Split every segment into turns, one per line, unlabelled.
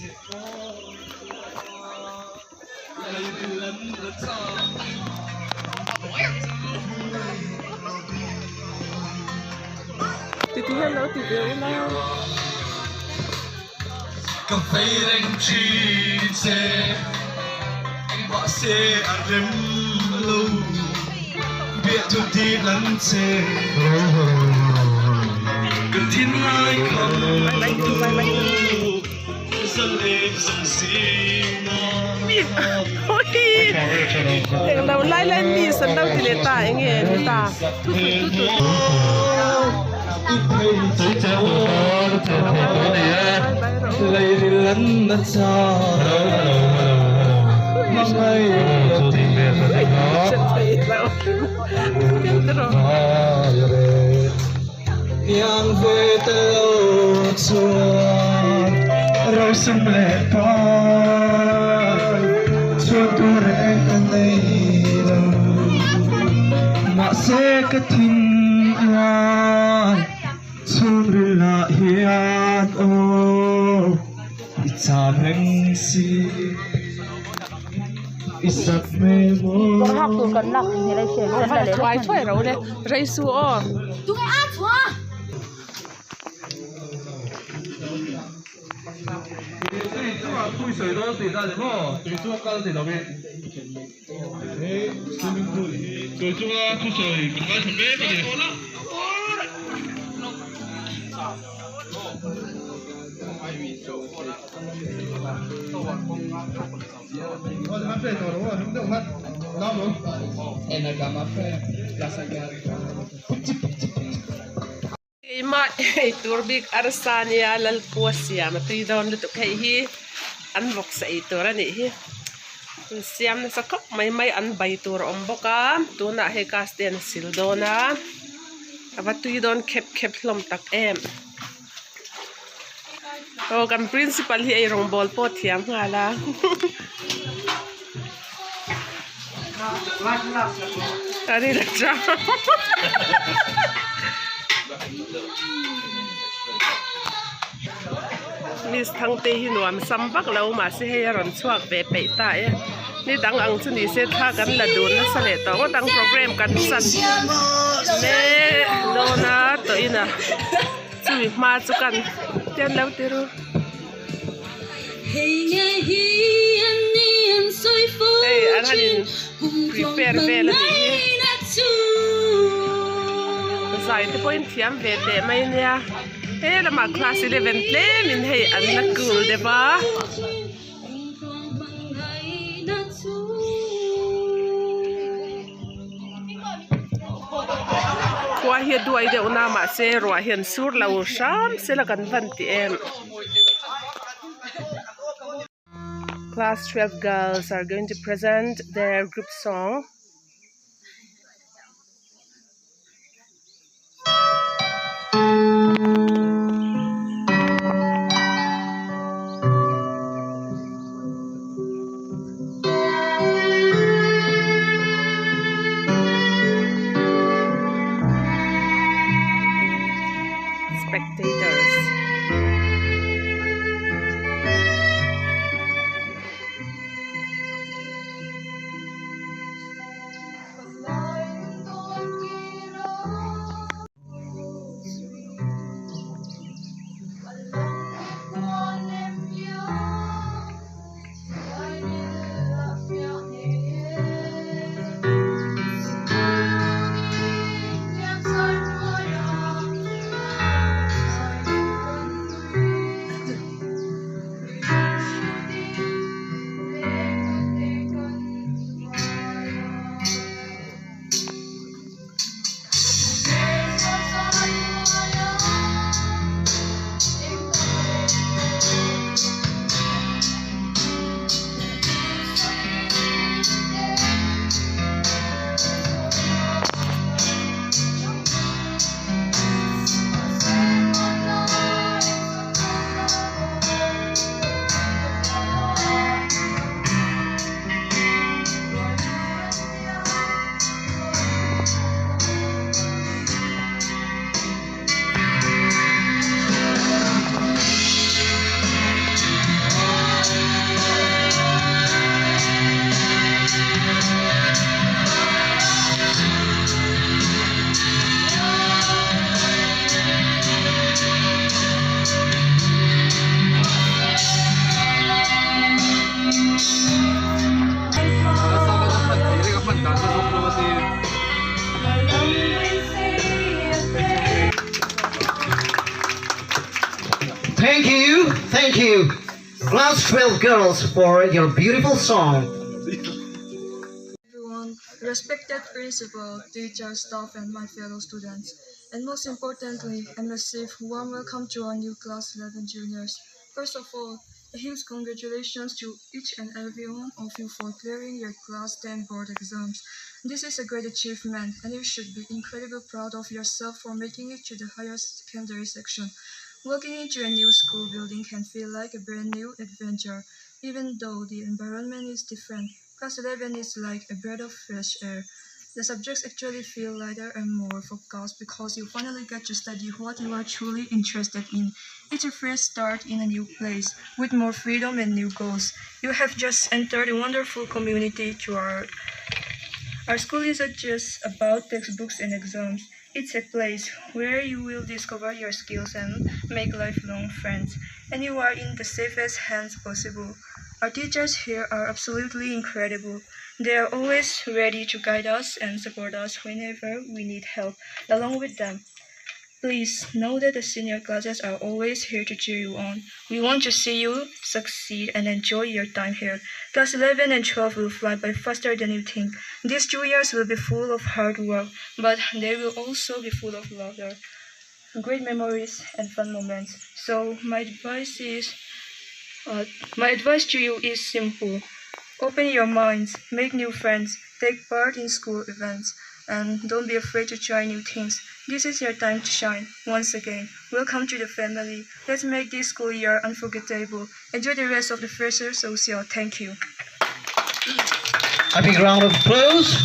Titi hian lo ti ve ula.
Ka vei reng thin che mahse a rem lo biah chu ti lan che ka thin lai kham zaleng zawng zing
Eng lo lai lai miss an lo ti leh ta eng nge ni ta thu thu thu thu Thuai thuai ro le rei su aw. Keimah eitur bik arsa nia Lalpua siam a tui dawn lutuk hei hi an vawksa eitur a nih hi an siam nasa khawp mai mai an bai tur a awm bawk a tunah hei gas te an sil dawn a a va tui dawn khep khep hlawm tak em aw kan principal hi eirawng bawl pawh a thiam nghal a. Miss Thangte hi nuam sam vak lo mahse hei a rawn chhuak ve peih ta e ni dang ang chu ni se thla kan la dun nasa leh tawh ngawt ang program kan san mek dawn a tawh in a chumi hma chu kan tian lo ti ru. Hei an han in prepare vel a nih hi zai te pawhin thiam ve teh mai nia he lamah class eleven tlem in hei an la cool deuh a. Khua hi a duai deuh na mahse ruah hian sur lo hram sela kan van ti em. Class 12 girls are going to present their group song. Spectators.
Thank you, class 12 girls, for your beautiful song.
Everyone, respected principal, teachers, staff, and my fellow students. And most importantly, a massive warm welcome to our new class 11 juniors. First of all, a huge congratulations to each and every one of you for clearing your class 10 board exams. This is a great achievement, and you should be incredibly proud of yourself for making it to the higher secondary section. Walking into a new school building can feel like a brand new adventure, even though the environment is different. Class 11 is like a breath of fresh air. The subjects actually feel lighter and more focused because you finally get to study what you are truly interested in. It's a fresh start in a new place, with more freedom and new goals. You have just entered a wonderful community to our school isn't just about textbooks and exams. It's a place where you will discover your skills and make lifelong friends, and you are in the safest hands possible. Our teachers here are absolutely incredible. They are always ready to guide us and support us whenever we need help. Along with them, please know that the senior classes are always here to cheer you on. We want to see you succeed and enjoy your time here. Class 11 and 12 will fly by faster than you think. These 2 years will be full of hard work, but they will also be full of laughter, great memories, and fun moments. So my advice to you is simple. Open your minds, make new friends, take part in school events, and don't be afraid to try new things. This is your time to shine. Once again, welcome to the family. Let's make this school year unforgettable. Enjoy the rest of the Fresher Social. Thank you.
A big round of applause.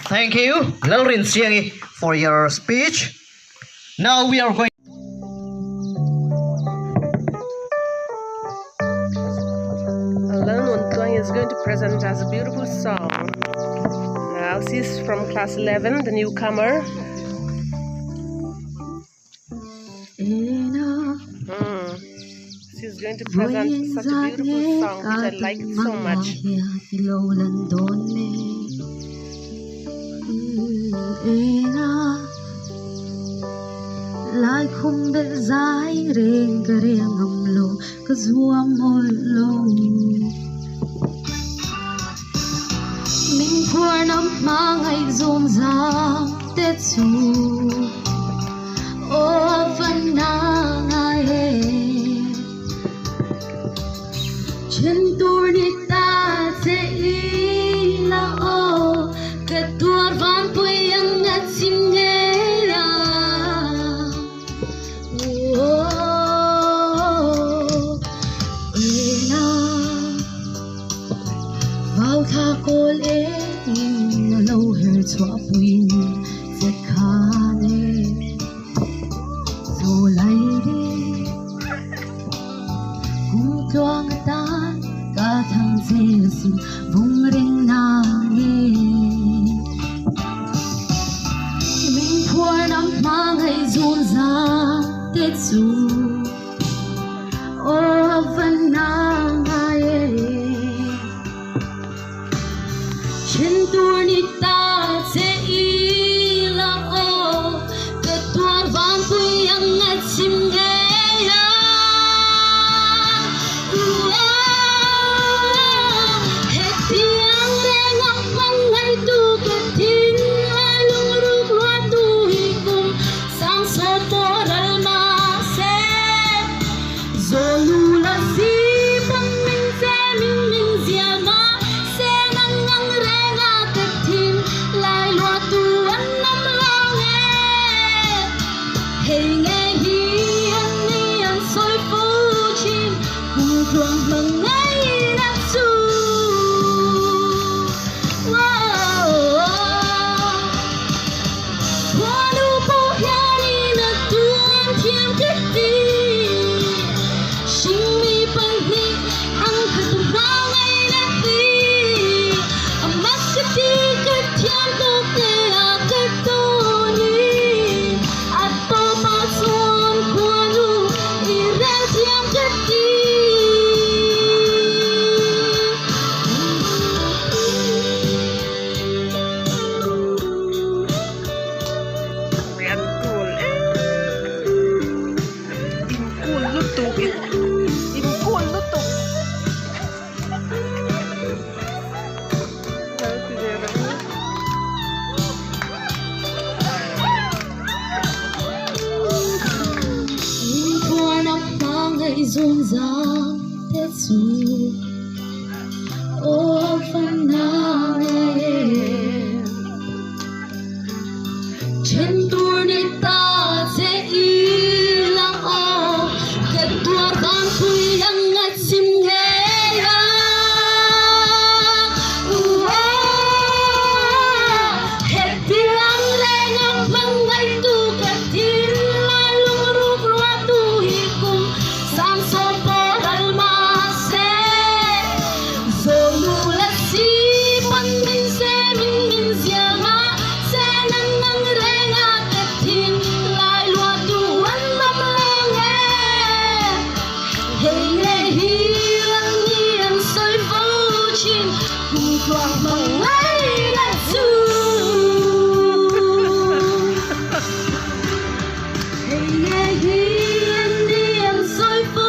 Thank you, Lalrin Siangi, for your speech. Now we are going.
Lalnuntluangi is going to present us a beautiful song. Now she's from class 11, the newcomer. She's going to present such a beautiful song, which I like it so much.
Lai khum bel zai reng ka reng ngam lo ka zuam mol lo min phuar nam ma ngai zon za te chu o van na ngai e chen tur ni ta che i la o ka tuar van pui ang nga chim nge ya oh ena vào tha kol e na lo her chua pui che kha ne zo lai di kum tluang tan ka thang che sin vung ring na nge min phuar nam ma ngai zun za te chu o van na ngai e chen tur ni ta che i la o ka tuar van pui ang nga chim nge ya he tiang le ngak mang ngai tu ka thin lai lung ruk lua tu hi kum sang so to ral ma se zo lu la si pang min se min min zia ma se nang ngang re nga ka thin Chung zan te chu aw fan na ngai em Then tur ni ta che i lang aw Ka tuar van pui ang a chim ngei ang Hetiang reng a hmangaihtu ka thinlai lungruk ruahtu hi kum Samson pawh ral mahse Zawlnu la si pawn min se min min zia mahse nang nang reng a ka thin lai luah tu an awm lo nge Hei nge hi lan ni an sawi fo thin kum tluang hmang ngai na chu. Hei nge hi an ni an sawi fo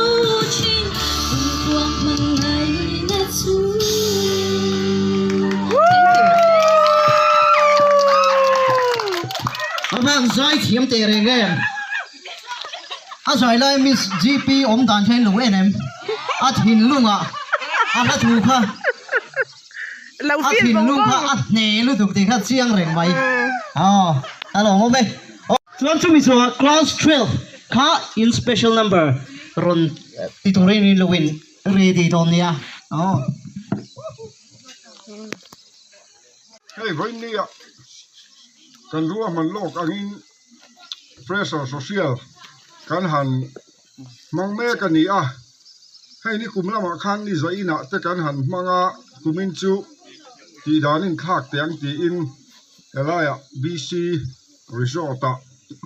thin kum tluang hmang ngai na chu.
A van zai thiam teh reng em? A zai lai Miss GP awm dan hian lo en em? A thinlungah a hla thu kha a thinlung kha a hne lutuk tih kha chiang reng mai. Aw a lawm awm e. Chuan chumi chungah class 12 kha in special number rawn ti turin in lo in ready dawn nia. Aw.
Hei vawinia kan ruahman lawk angin Fresher Social kan han hmang mek a ni a, hei ni kum lamah khan ni za inah te kan han hmang a, kumin chu tih dan inthlak teh ang tiin helaiah BC Resort ah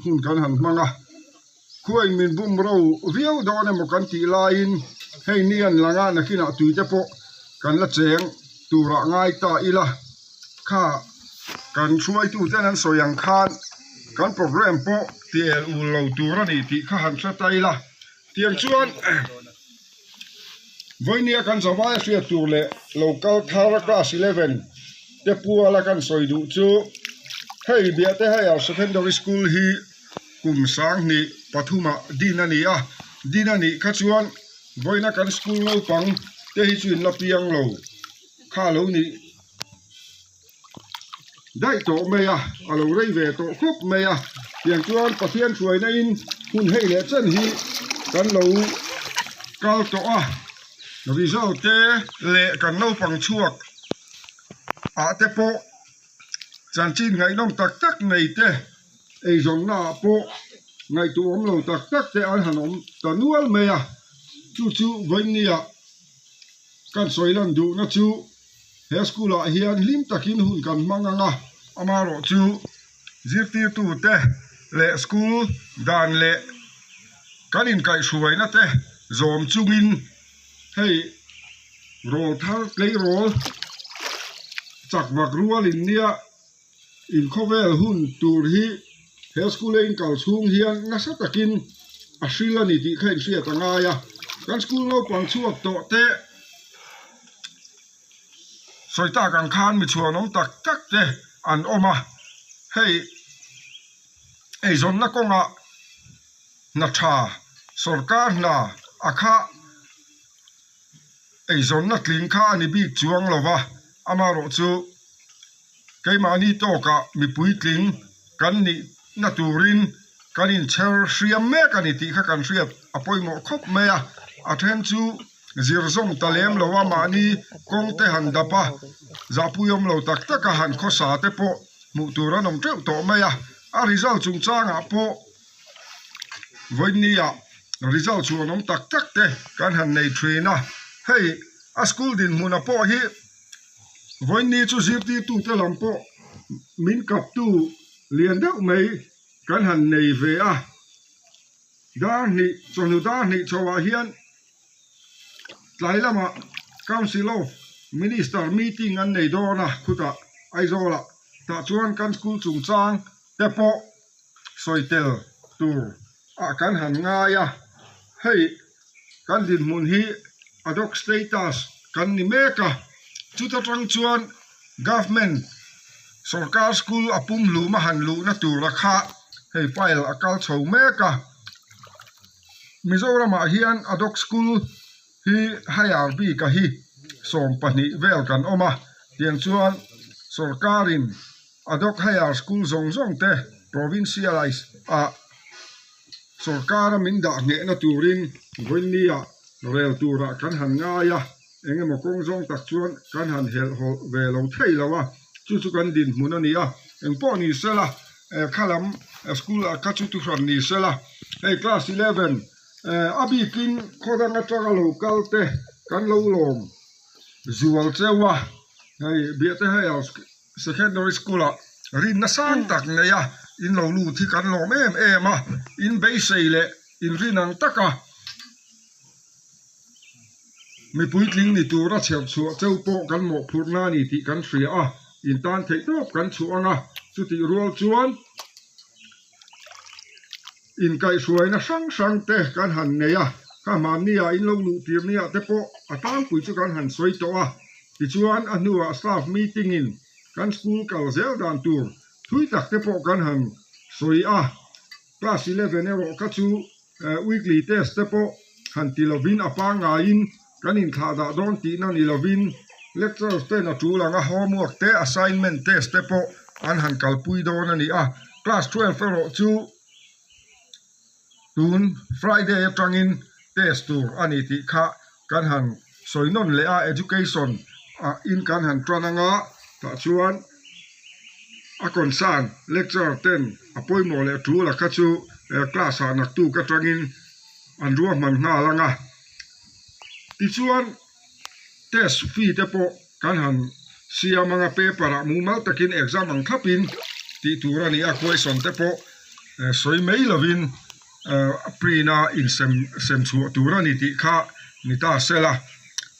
hun kan han hmang a, khuain min bum ro viau dawn emaw kan tih laiin hei ni an lang a, nakinah tui te pawh kan la cheng turah ngai ta ila kha kan hruaitu ten an sawi ang khan kan program pawh ti el ul lo tur a ni tih kha han hre ta ila tiang chuan vawinia kan zavai a hriat tur leh local thar class 11 te puala kan sawi duh chu hei biahte higher secondary school hi kum sanghnih pathumah din a ni a din a nih kha chuan vawiina kan school naupang te hi chu in la piang lo kha lo nih daih tawh mai a a lo rei ve tawh khawp mai a tiang chuan Pathian hruaina in hun hei leh chen hi kan lo kal tawh a result te leh kan naupang chhuak ah te pawh chanchin ngaihnawm tak tak nei te eizawnna ah pawh ngaihtuah awm lo tak tak te an han awm ta nual mai a chu chu vawinia kan sawi lan duhna chu. He school ah hian hlim takin hun kan hmang ang a, amaherawh chu zirtirtu te leh school dan leh kan inkaihhruaina te zawm chungin hei rawl thar tleirawl chak vak rual in nia inkhawvel hun tur hi he school a inkal chhung hian nasa takin a hril a ni tih kha inhriat a ngai a, kan school naupang chhuak tawh te. Sawi tak ang khan mi chhuanawm tak tak te an awm a, hei eizawnna kawngah hna tha sawrkar hna a kha eizawnna tling kha a ni bik chuang lo va, amaherawh chu keimahni tawkah mipui tling kan nihna turin kan inchher hriam mek a ni tih kha kan hriat a pawimawh khawp mai a, a then chu. Zir zawm ta lem lo a mahni kawng te han dap a, zahpui awm lo tak tak a han khawsa te pawh hmuh tur an awm teuh tawh mai a, a result chungchangah pawh vawinia result chhuan awm tak tak te kan han nei thin a, hei a school dinhmuna pawh hi vawiini chu zirtirtute lam pawh min kaptu lian deuh mai kan han nei ve a, dar hnih chawhnu dar hnih chhoah hian. Tlai lamah Council of Minister meeting an nei dawn a, khutah Aizawlah tah chuan kan school chungchang te pawh sawi tel tur ah kan han ngai a, hei kan dinhmun hi ad hoc status kan ni mek a, chuta tang chuan government sorkar school a pumhlum a han luhna tura kha hei file a kal chho mek a. Mizoramah hian Adhoc School hi higher bik a hi 12 vel kan awm a, tiang chuan sorkarin Adhoc Higher School zawng zawng te provincialize ah sorkara min dah hnehna turin vawinia rel turah kan han ngai a, eng emaw kawng zawng tak chuan kan han helh hawlh ve lo thei lo a, chu chu kan dinhmun a ni a, eng pawh ni sela khalam school ah kha chu thuhran ni sela hei class 11 a bikin khaw dang atanga lo kal te kan lo lawm zual cheu a, hei Biate Higher Secondary School ah rinna sang tak nei a in lo lut hi kan lawm em em a, in beisei leh in rin ang taka mipui tling ni tura chherh chhuah cheu pawh kan mawhphurhna a ni tih kan hria a, in tan theih tawp kan chhuah ang a, chutih rual chuan inkaihhruaina hrang hrang te kan han nei a, kha hmannia in lo luh tir nia te pawh a tlangpui chu kan han sawi tawh a, tichuan a hnuah staff meeting in kan school kal zel dan tur thui tak te pawh kan han sawi a, class 11 erawh kha chu Weekly test te pawh han ti lovin a pangaiin kan inthlah dah dawn tihna ni lovin lecturers ten a tul anga homework te assignment test te pawh an han kalpui dawn a ni a. Class 12 erawh chu tun Friday atangin test tur a ni tih kha kan han sawi nawn leh a, education ah in kan han tan anga tah chuan a concern lecturer ten a pawimawh leh tul a kha chu class ah naktuk atangin an ruahman nghal anga tichuan test fee te pawh kan han siam anga paper ah mumal takin exam ang thlapin tih tur a ni a question te pawh sawi mai lovin a print a insem sem chhuah tur a ni tih kha ni ta sela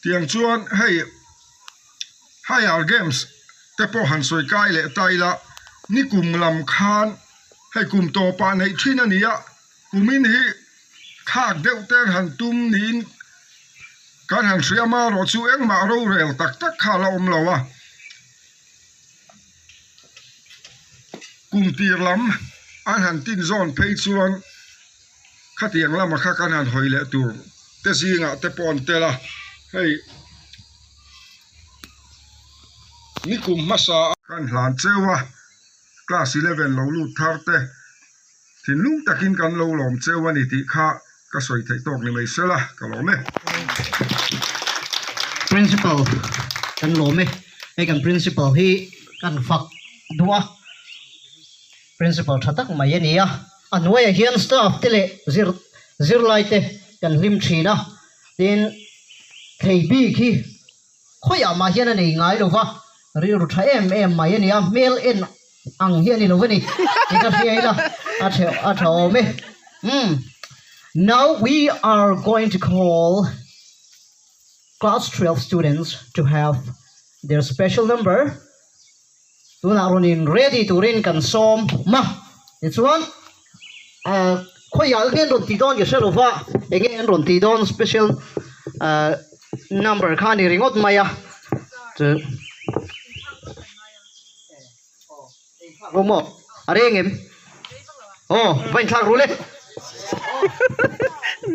tiang chuan hei higher games te pawh han sawi kai leh ta ila ni kum lam khan hei kum tawpah neih thin a ni a kumin hi thlak deuh te an han tum niin kan han hria marawh chu engmah rorel tak tak kha a la awm lo a. Kum tir lam an han tin zawn phei chuan khatiang lama kha kan han hawi leh tur te zingah te pawh an tel a, hei nikum hmasa a. Kan hlan cheu a, class 11 lo lut thar te thinlung takin kan lo lawm cheu a ni tih kha ka sawi theih tawk ni mai sela ka lawm e.
Principal kan lawm e, hei kan principal hi kan fak duh a, principal tha tak mai a ni a, a hnuaiah hian staff te leh zir zirlai te kan hlim thin a, tin thei bik hi Khawiah mah hian a nei ngai lo va, rilru tha em em mai a ni a, hmel en ang hi a ni lo va ni tih ka hria ila a tha a tha awm e. Umm Now we are going to call class 12 students to have their special number Tunah rawn in ready turin kan sawm a, tichuan ah khawiah nge an rawn tih dawn ka hre lo va, enge an rawn tih dawn special ah number kha a ni ringawt mai a, chu ru maw a reng em aw va inthlak ru le.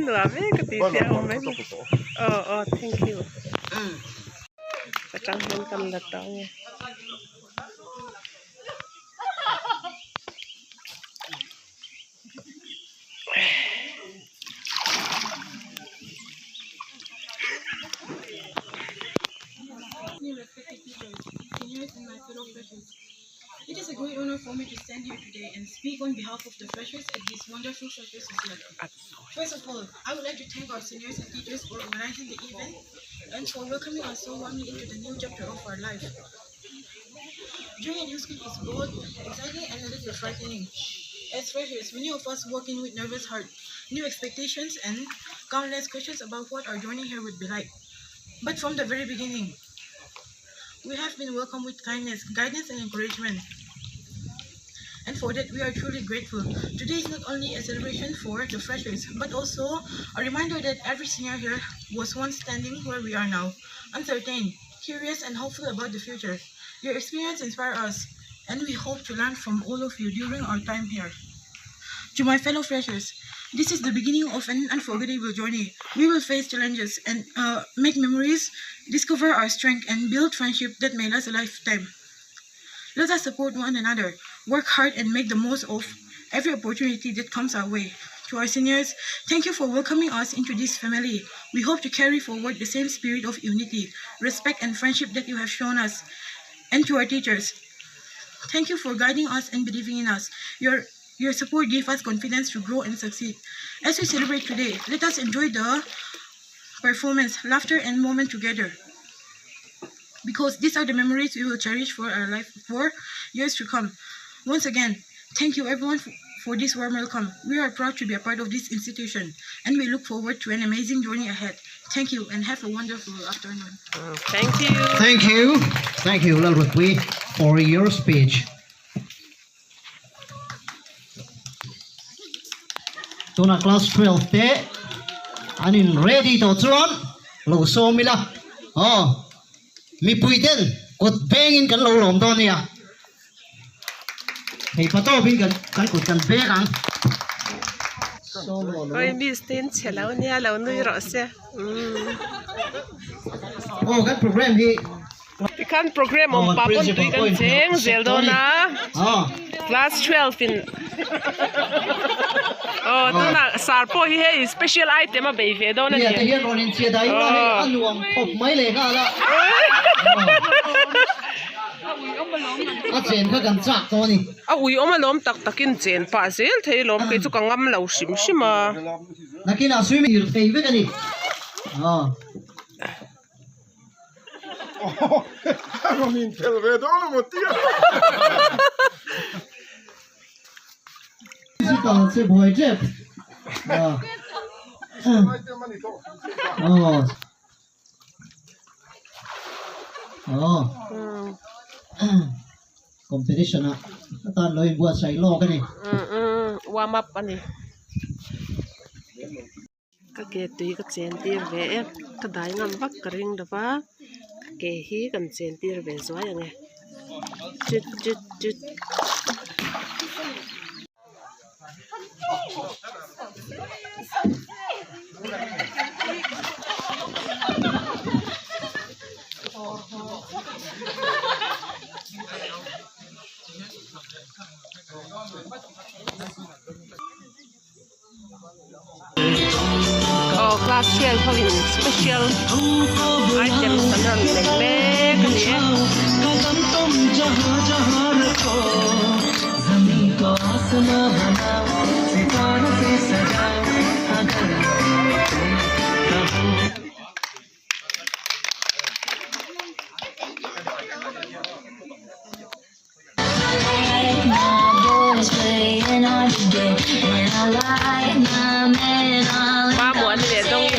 Nuam e ka tih te a awm em aw aw thank you. Atang hian kan la tang e.
Respected teachers, seniors and my fellow freshers. It is a great honor for me to stand here today and speak on behalf of the freshers at this wonderful Freshers Society. First of all, I would like to thank our seniors and teachers for organizing the event and for welcoming us so warmly into the new chapter of our life. Joining a new school is both exciting and a little frightening. As freshers, many of us walk in with nervous heart, new expectations, and countless questions about what our journey here would be like. But from the very beginning, we have been welcomed with kindness, guidance, and encouragement. And for that, we are truly grateful. Today is not only a celebration for the freshers, but also a reminder that every senior here was once standing where we are now, uncertain, curious, and hopeful about the future. Your experience inspires us, and we hope to learn from all of you during our time here. To my fellow freshers, this is the beginning of an unforgettable journey. We will face challenges and uh, make memories, discover our strength, and build friendship that may last a lifetime. Let us support one another, work hard, and make the most of every opportunity that comes our way. To our seniors, thank you for welcoming us into this family. We hope to carry forward the same spirit of unity, respect, and friendship that you have shown us. And to our teachers, thank you for guiding us and believing in us. Your your support gave us confidence to grow and succeed. As we celebrate today, let us enjoy the performance, laughter, and moment together. Because these are the memories we will cherish for our life for years to come. Once again, thank you everyone for this warm welcome. We are proud to be a part of this institution and we look forward to an amazing journey ahead. Thank you and have a wonderful afternoon.
Thank you.
Thank you. Thank you, Lalrutpui, for your speech. Tuna class 12 te an in ready tawh chuan lo sawm ila. Aw, mipui ten kut bengin kan lo lawm dawn nia. Hei pa tawpin kan kan kut kan bek ang.
Oi miss te in chhe lo nia lo nui rawh se.
Aw kan program hi
Tikhan program awm pah pawn tui kan cheng zel dawn a class 12 in aw tunah sar pawh hi hei special item a bei ve dawn a ni. A ui awm alawm tak takin chen pah zel thei alawm kei chu ka ngam lo hrim hrim a.
Competition ah atan lo inbuatsaih lawk a ni.
Warm up a ni. Ka ke tui ka chen tir ve e ka dai ngam vak ka ring lo va ka ke hi kan chen tir ve zuai ang e chut chut chut. Aw class 12 ho in special items an rawn nei mek a ni e. Mamawh an leh dawng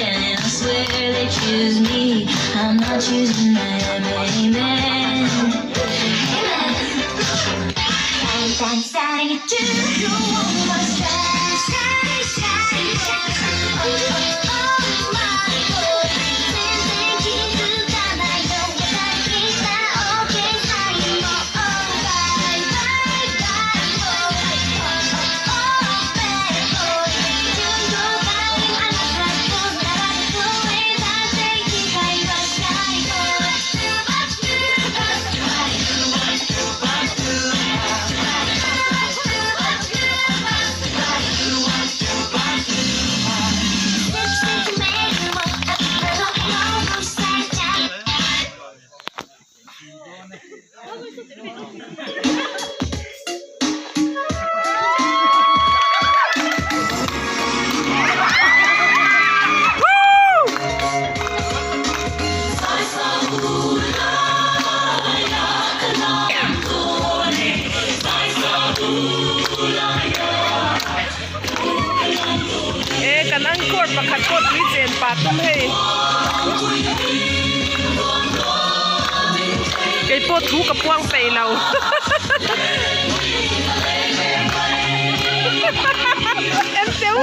E kan angkawr pakhat pawh tui chen pah tum hei kei pawh thu ka puang peih lo em teu.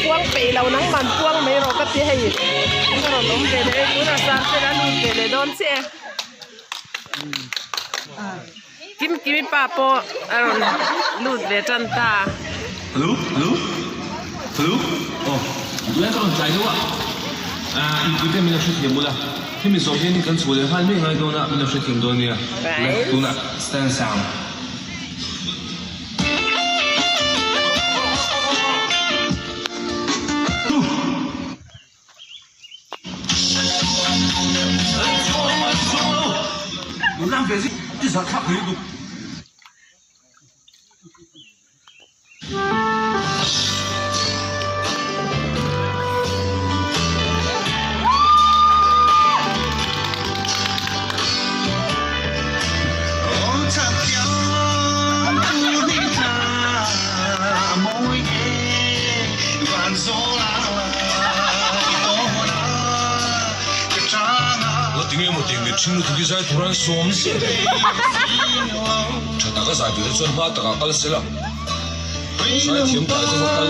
puang peih lo nangman puang mai rawh ka ti hei a rawn awm ve leh e tunah Sangfela a lut ve leh dawn chiah e. Kimkimi pa pawh a rawn lut ve tan ta.
Hello hello hello aw tunlai ka rawn tlai deuh a ah inpui te min lo hrethiam bul a hemi zawh hian kan chhuah leh nghal mai ngai dawn a min lo hrethiam dawn nia tunah stand sound. Tinge maw tiang mit hring lutuk hi zai tur an sawm ziah le. Tha taka zai tur te chuan hma takah kal se la. Zai thiam tak te va kal.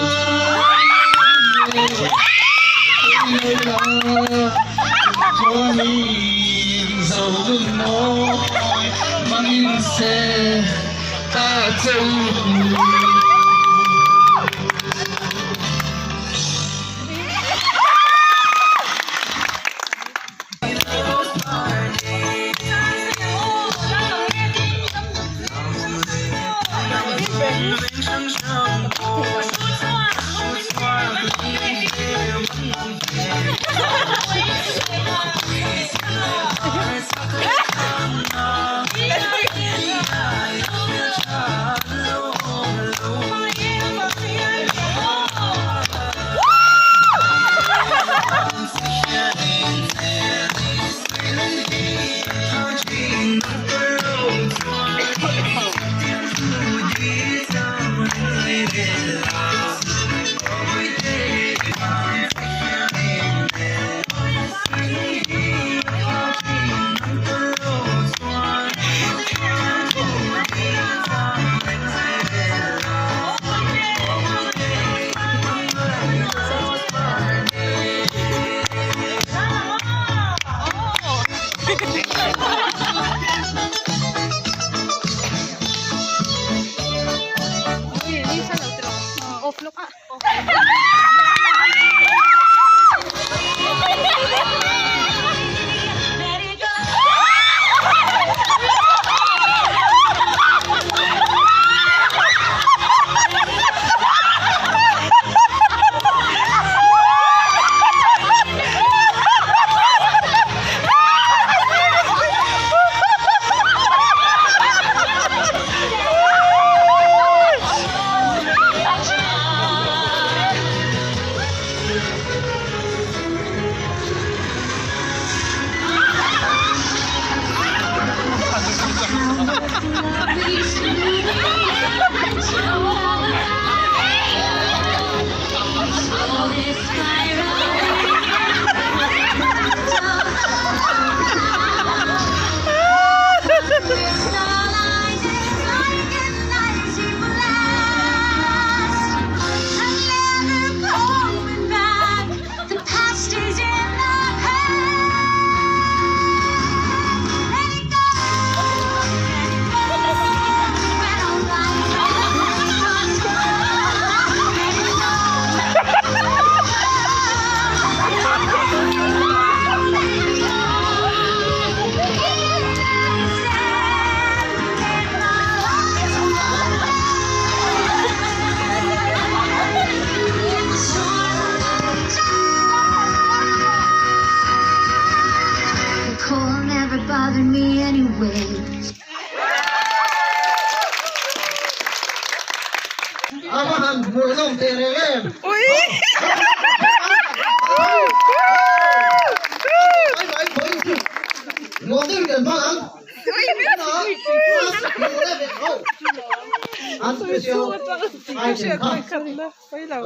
A va han hmuhnawm teh reng em?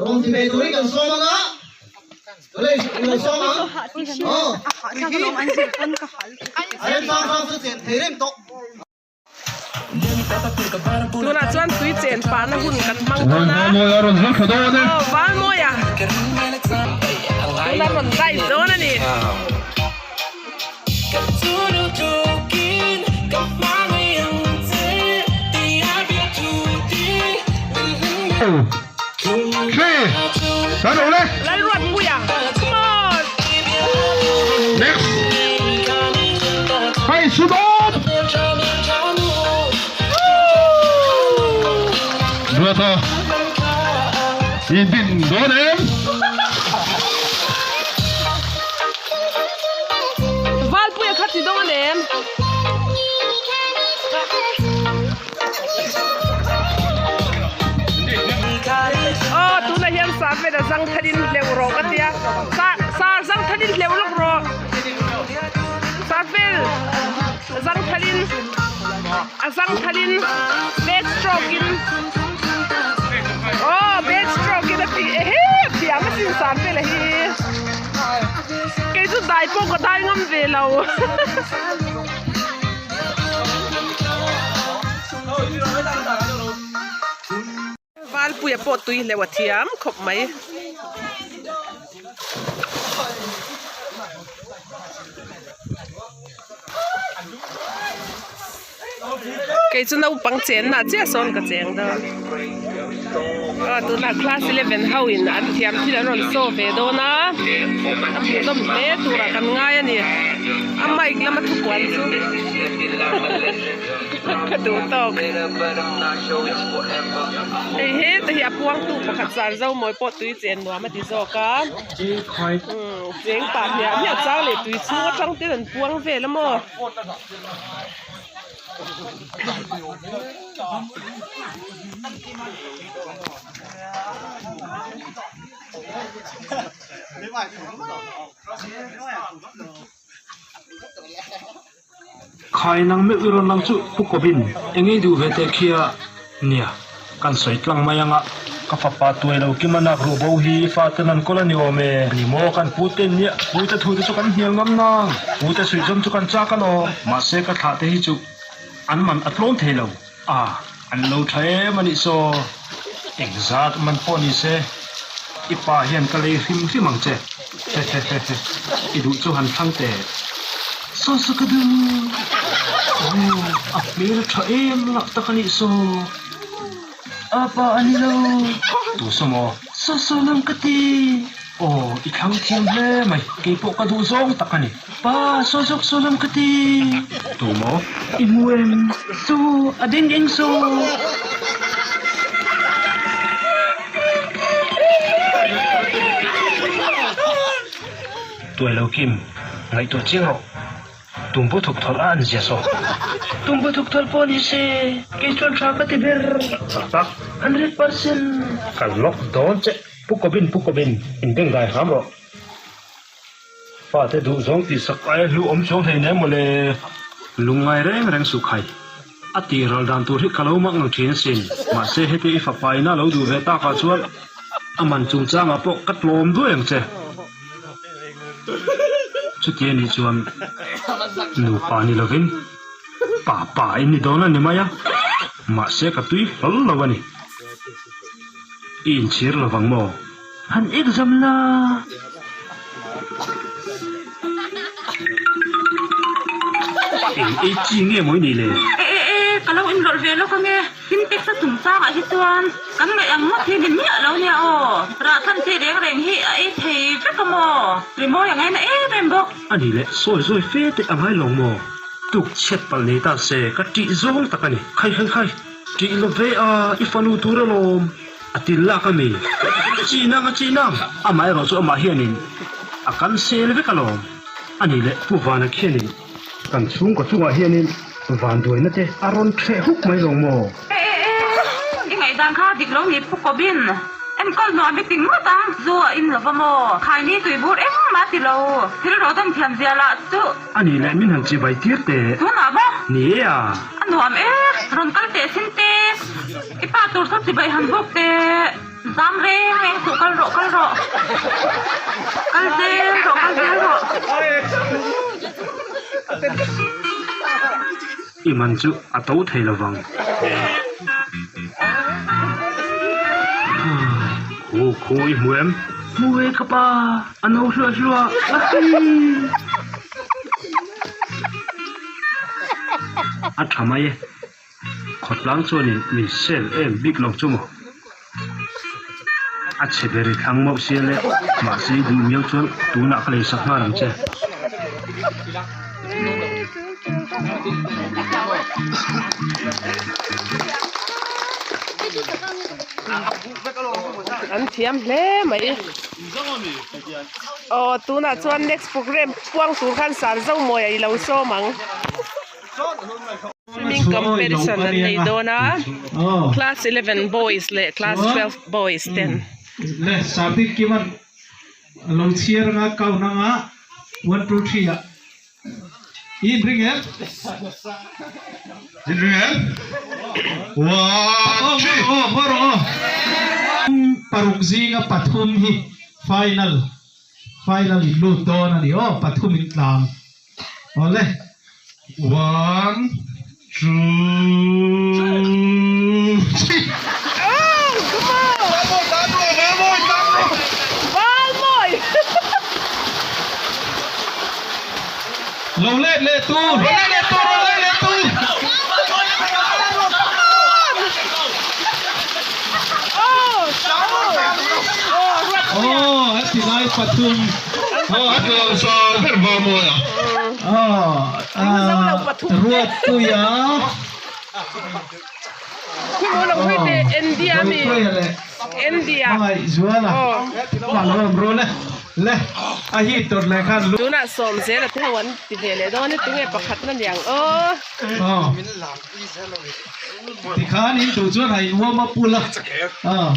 Rawn ti ve turin kan sawm anga
Tunah chuan tui chen pahna hun kan hmang dawn a. Aw Valmawia tuna rawn dive dawn a ni. Lalruatpuia come on.
Next. Hei Sudon. Ruata. In din dawn em?
Valpuia kha ti dawn em? Aw tunah hian sar vel a zang thalin hleuh rawh ka tia sar sar zang thalin hleuh lawk rawh sar vel zang thalin a zang thalin back stroke in aw back stroke in a ti ehe a thiam asin sar vel a hi kei chu dai pawh ka dai ngam ve lo. Valpuia pawh tui hleuh a thiam khawp mai. Kei chu naupang chenna chiah sawn ka cheng dawn. Aw tunah class 11 ho in an thiam thil an rawn show ve dawn a a hmuhnawm hle turah kan ngai a ni a mic lama thupuan chu ka duh tawk hei heta hi a puangtu pakhat zar zo mawi pawh tui chen nuam a ti zawk a cheng pah hmiah hmiah chang leh tui chhung atang ten an puang vel a maw.
Khai nang meuh i rawn lang chu Pu Kawbin engei duh ve teh khi a nia kan sawi tlang mai anga ka fapa tuai lo kim a nak ruh bo hi i fate nan kawl a ni awm e ni maw kan pu te nia pu te thu te chu kan hnial ngam nang pu te suihzawm chu kan chak alawm mahse ka thlah te hi chu an man a tlawm thei lo a an lo tha em a nih saw engzat man pawh ni se i pa hian ka lei hrim hrim ang che hehehehe i duh chu han thlang teh. Saw saw ka duh aw a hmel a tha em lak tak a nih saw apa a ni lo tu saw maw saw saw lam ka ti aw i thlang thiam hle mai keipawh ka duh zawng tak a ni pa saw zawk saw lam ka ti tu maw i hmu em saw a ding eng saw. Tuai lo Kim, ngaihtuah chiang rawh. Tumbu thuk thawlh a an zia saw. Tumbu thuk thawlh pawh ni se, kei chuan tha ka ti ber. Tak tak, 100%. Ka lock dawn che. Pu Kobin, Pu Kobin, in beng dai hram rawh. Fate duh zawng tih sak aia hlu awm chuang hlei nen mawle. Lungngai reng reng suh khai. A tih ral dan tur hi ka lo mak ngang thin asin. Mahse heti i fapa ina lo duh ve takah chuan a man chungchangah pawh ka tlawm duai ang che. Chuti anih chuan nupa ni lovin pa pa in ni dawn a ni mai a, mahse ka tui hlawl lo a ni. I inchhir lovang maw? Han exam la. Eng ei chi nge maw i nih le?
E e e, ka lo inrawlh ve lawk ange. Thimtek sa chungchangah hi chuan kan ngaih ang ngawt hi ni miah lo nia aw. Rah than chi reng reng hi a ei thei vek a maw? Rimawi a ngaina em em bawk.
A nih leh, sawi zawi fe teh a ngai lo maw? Tuk chhiat palh nei ta se ka tih zawng tak a ni. Khai khai khai, tih lo ve a, i fanu tur alawm. A til lak a mi? Chi nang a chi nang! Amah erawh chu amah hianin a kan sel vek alawm. A nih leh Pu Vana khianin kan chhungkaw chungah hianin vanduaina te a rawn thleh huk mai lo maw?
E e e, i ngaihdan kha dik lo ni Pu Kobin. Enkawl hnuah mi ting ngawt ang, zu a in lova maw? Khaini tuibur engmah ti lo, thil rawh dawm thiam zia lah chu.
A nih leh min han chibai tir teh.
Tunah maw?
Ni e a.
A nuam e, rawn kal teh sin te. I pa tur saw chibai han bawk teh. Zam reng reng suh kal rawh kal rawh. Kal zel rawh kal zel rawh.
I man chu a to thei lo vang. Khu khu i hmu em? Hmu e ka pa, a no hluah hluah a tui. A tha mai e. Khawtlang chuanin min sel em bik lo chu maw? A chhe ber i thlang mauh sia le, mahse i duh miau chuan tunah ka lei sak nghal ang che.
An thiam hle mai. Aw tunah chuan next program puang tur khan Sarzomawi a i lo sawm ang. Swimming competition an nei dawn a class 11 boys leh class 12 boys ten.
Le Sabik Kiman lo chhiar anga count anga 1 2 3 ah i inring em?
Inring em? 1 3
Aw aw rawh aw. Paruk zinga pathum hi final final in lut dawn a ni aw pathum in tlang. Awle.
One, two, three.
Oh, come on! Valmawi!
Lo let leh tur.
Lo let leh tur, lo let leh tur.
Oh, oh, ruat puia.
Oh, a ti lai pathum.
Aw a tlo sa ber va mawi a.
Aw ruat pui a. Ruatpuia leh Hmangaih Zuala Malawm ru le le a hit tawt leh khan lu.
Tunah sawm zel a te ho an ti ve leh dawn e tunge pakhat na niang aw.
Aw tikhan in duh chuan a in warm up ula aw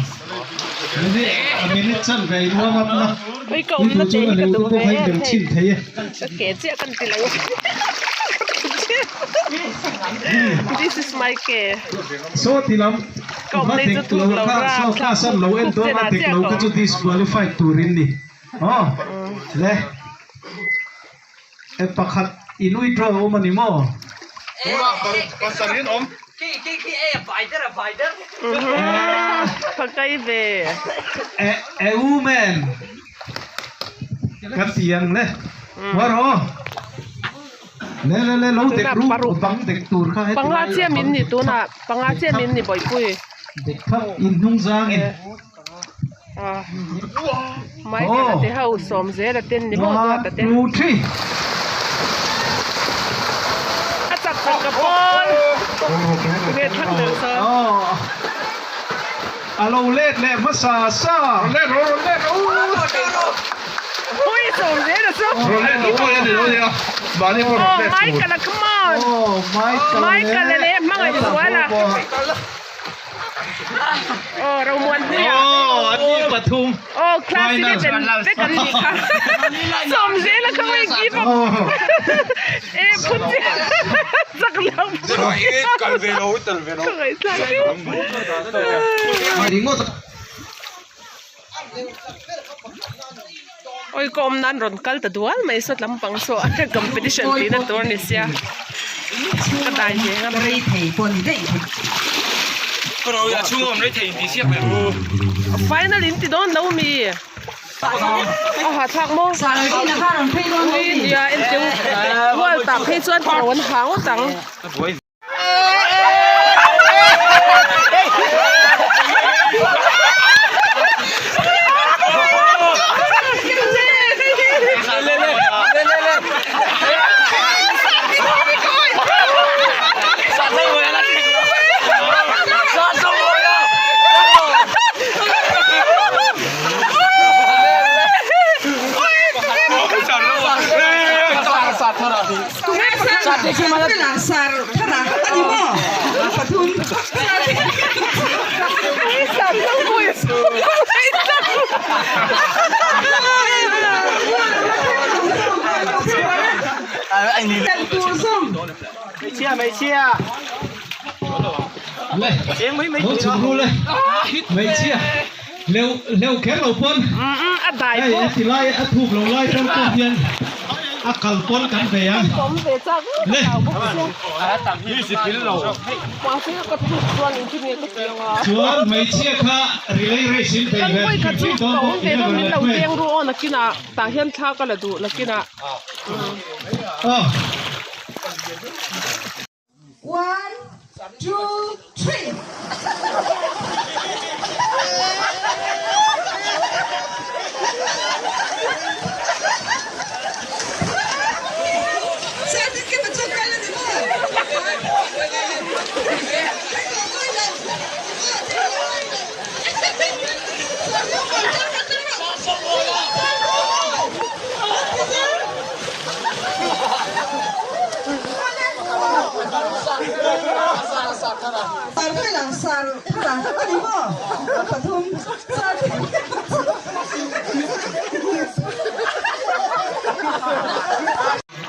minute a minute chan ve in warm up na
Ui ka
in
awmna
duh
te
chuan
hi
a
ka
leu te
duh
pawh
ve
kha in bel
hei
chhin thei e.
ka ke chiah kan ti lo This is my ke.
Saw ti lam
Ka awm
va
nei chu
dik
thuk
lo
lo
kha
ra
saw
thlak
class an lo en
khup
dawn a
chenah
dik
chiah
lo
ka
kha chu
awm.
disqualified turin ni aw le. E pakhat in withdraw a awm a ni maw?
Pakai ve.
E e woman kan ti ang le war aw le le le lo dek ru bang dek tur kha heti
Panga chiah min ni tunah panga chiah min ni bawihpui.
Dek thap in hnung zang in.
Michael a te ho sawm zel a ten ni maw duat a ten.
1 2 3
A chak chak ka pawl. Nge thak ber sawn.
A lo let leh hmasa sa.
Rawn let rawh rawn let rawh.
Hui sawm zel a chu.
Rawn let rawh aw ani lo nia. Mahni pawh rawn let tur.
Michael a come on. Michael a leh hmangaih zual a. Aw Romuan Hnuia.
Aw an ni pathum.
Aw class 11 vek an nih kha. Sawm zel a kha wei give up. E phun chiah chak lo.
Kal ve lo tel ve lo.
Ka ngaihtlak hi.
Ringawt.
Oi ka awm nan rawn kal ta dual mai saw tlampang saw a competition tih na tur a ni sia ka dai ve ngam final in ti dawn lo mi a hahthlak maw ui nia entiu mual tah phei chuan kawr an ha ngawt ang.
Le lo chhuk ru le hmeichhia leu leu kher lo pawn
a dai
hei
pawh
heti lai a thuk lo lai tan pawh hian. A kal pawn kan bei ang. Le. Chuan hmeichhia kha relay race in bei ve hrim hrim dawn bawk 11 leh 12. Aw.
One, two, three.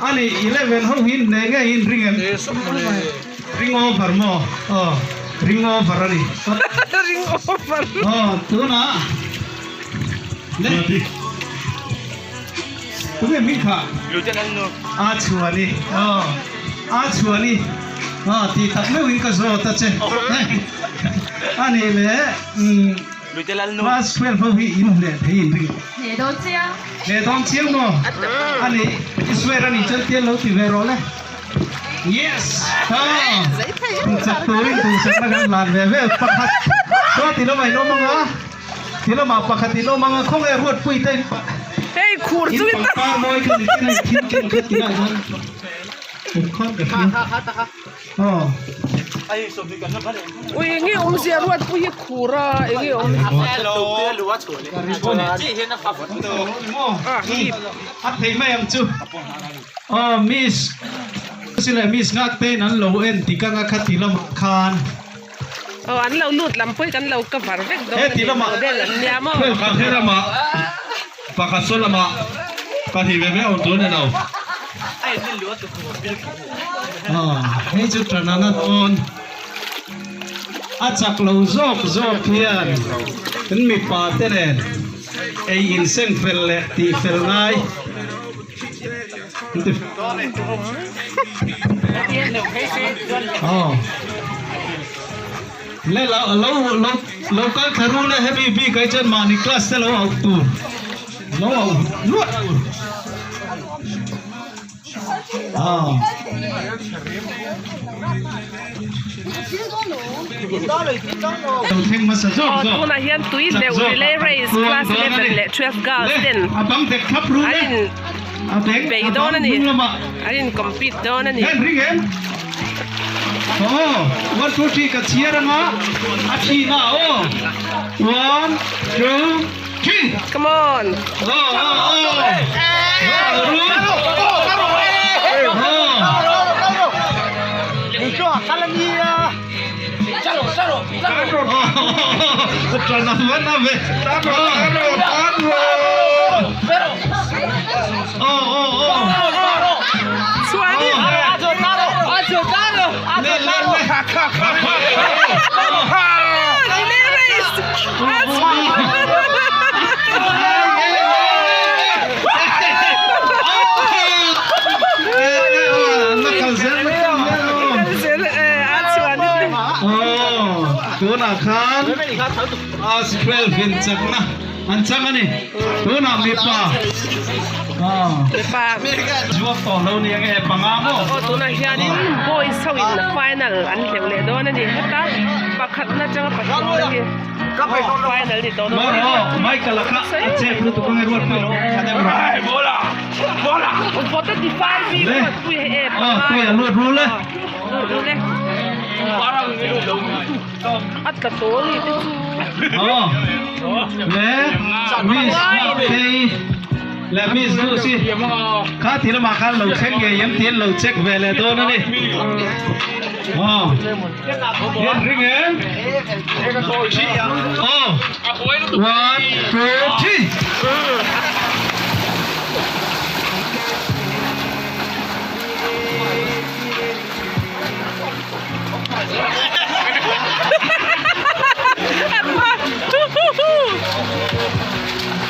Ani 11 ho hi hneh nge in ring em? Ring over maw? Aw ring over a ni.
Ring over.
Aw tunah le. Tunge hming kha? A chhuani aw a chhuani aw tih tak meuhin ka zawt a che ani le umm class 12 ho hi in hleh thei in ring
Hleh dawn chiang.
Hleh dawn chiang maw? Ani i swear ani chuan tial lo ti ve rawh le. Yes! Aw chak turin duhsakna kan hlan ve ve pakhat chuan ti lamah in awm ang a. Ti lamah pakhat in awm ang a, khawnge Ruatpui te in
Hei khur
in
chu in
pangpar mawi kha ni tin a in thil ken kha tinah hian kut khawt ka hria. Aw.
Ui enge awmzia Ruatpui hi khur a enge awm.
A thei mai ang chu. Aw miss sile miss ngak tein an lo en tik anga kha ti lamah khan.
Aw an lo lut lam pawh hi kan lo cover vek dawn
a ni
model an nia maw.
Pakhat lamah pakhat saw lamah pahnih ve ve a awm tur a ni lo.
Aw hei chu tanana dawn a chak lo zawk zawk hian kan mipa te nen ei inseng fel leh tih fel ngai. Le lo lo lo lo kal thla ru le hemi bik ai chuan mahni class te lo auh tur lo auh luah tur aw. Lo thleng hmasa zawk
Aw
zawk
tunah hian tui
chak
leuh
zawk
relay
ah
race
tluang
class
dawn a
11
ni
leh 12 girls
le
ten
a bang dek thlap ru
an
le
in
a beng
bei
a
dawn
bang
a ni
hnung lamah
an in compete dawn a ni.
Hen ring em aw 1 2 3 ka chhiar anga a thin a aw 1 2 3
Come on.
Aw aw aw aw ru Tunah khan class 12 in chakna an chang a ni. Tunah mipa zuak tawh lo ni ang e panga maw.
Aw tunah hianin boys ho in final an hleuh leh dawn a ni. Heta pakhatna atanga pathumna hi final ni tawh dawn a ni.
Aw Michael a kha a chep lutuk ang e Ruatpui lo kha deuh rawh.
Vote defy bik Ruatpui hei e panga.
Aw pui a lut rul e.
Lut rul e. A tla tawh a ni te chu.
Aw le miss Nghaktei leh miss Lucy kha ti lamah khan lo thleng ngei em tih an lo check ve leh dawn a ni. Aw hian ring em? Aw 1 2 3.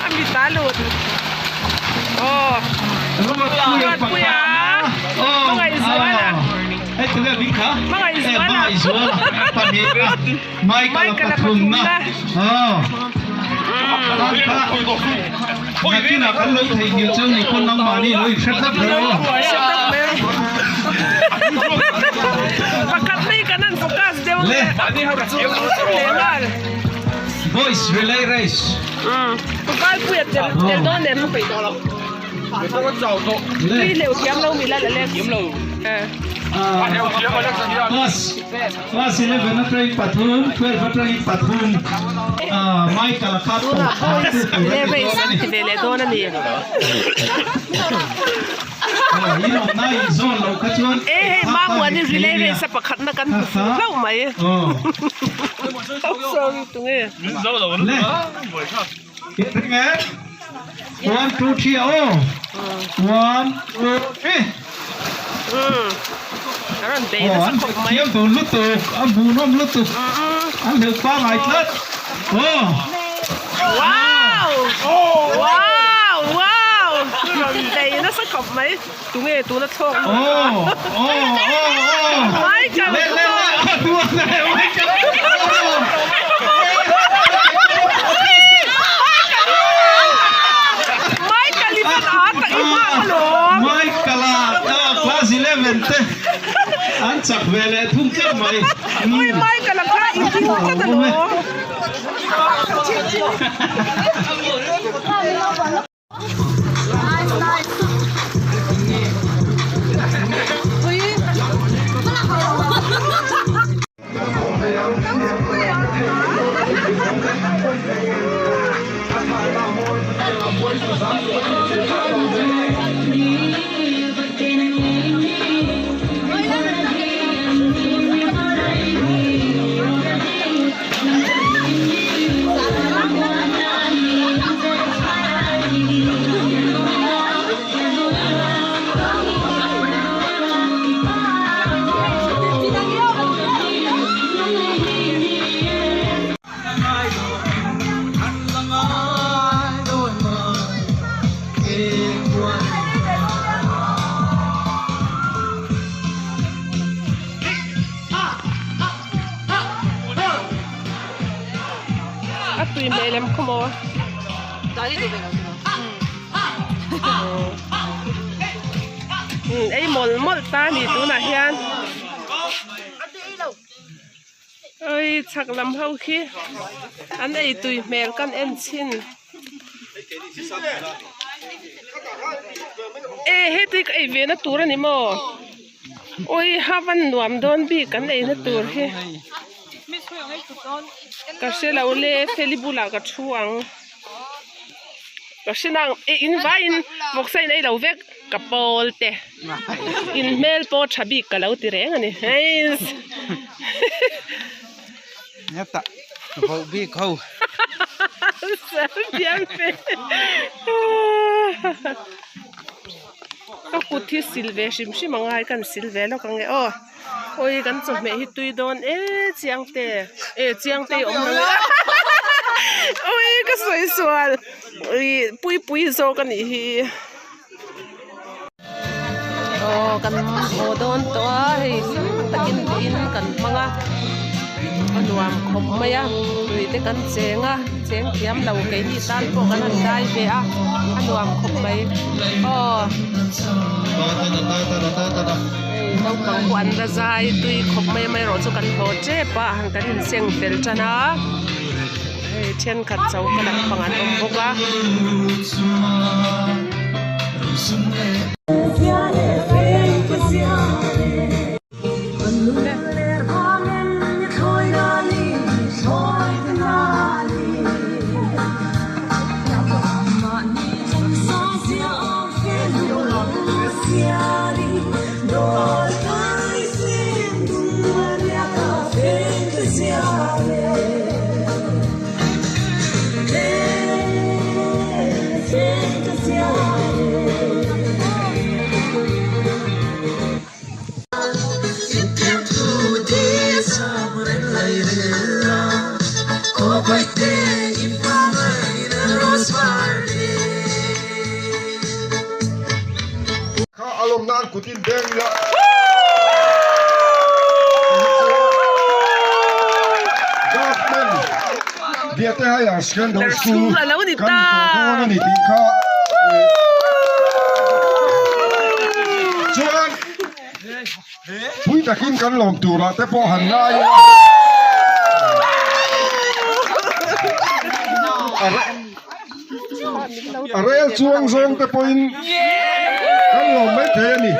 A mit a lut. Aw.
Ruatpuia pakhatna hei tunge hming kha Hmangaihzuala pahnihna Michael-a pathumna aw nakinah kan lo theihnghilh chu ni pawn nangmahni lo inhre tlat rawh aw.
Pakhat mai kan han focus deuh nge leh nghal.
Boys relay race.
Valpuia tel tel dawn em? Tui leu thiam lo mi la la lek.
Class class 11 atangin pathum 12 atangin pathum Michael a kha
Tunah boys relay race an ti ve leh dawn a ni. E hei Mamuani relay race a pakhatna kan hmu fuh hlauh mai. Oh sorry tunge.
One two three aw one two three aw an thiam dun lutuk a hmuhnawm lutuk an hleuh pangai tlat aw.
Wow wow wow rawn bei nasa khawp mai tunge tuna thlawk
aw aw aw aw
Michael
le le le a tuan le Michael
Michael i van a tak i hma alawm
Michael a class 11 te an chak ve leh thung tlat mai
Ui Michael a kha i ding tlat alawm. A tui hmel em khaw maw? Ei mawlh mawlh ta a ni tunah hian oi chhak lam ho khi an ei tui hmel kan en chhin e heti ka ei ve na tur a ni maw? Ui ha van nuam dawn bik kan ei na tur hi ka hre lo le feli bulah ka thu ang ka hre nang e in vaiin vawksa in ei lo vek ka pawl te in hmel pawh tha bik ka lo ti reng a ni heiss. Ka kut hi sil ve hrim hrim ang a hei kan sil ve lawk ang e aw awi kan chawhmeh hi tui dawn e chiang te e chiang te awm lo awi ka sawi sual ih pui pui zawk a nih hi aw kan haw dawn tawh a hei hlim takin tiin kan hmang a a nuam khawp mai a tui te kan cheng a cheng thiam lo keini tan pawh kan han dai ve a a nuam khawp mai aw hei naupang pawh an la zai tui khawp mai a amaherawh chu kan haw tep a han kan inseng fel tan a hei thenkhat choka lampang an awm bawk a.
nan kut in beng ila. Government Biate Higher Secondary School kan ni tawh dawn a ni tih kha chuan Pui takin kan lawm turah te pawh han ngai ila. A rel chuang zawng te pawhin kan lawm mai thei a ni.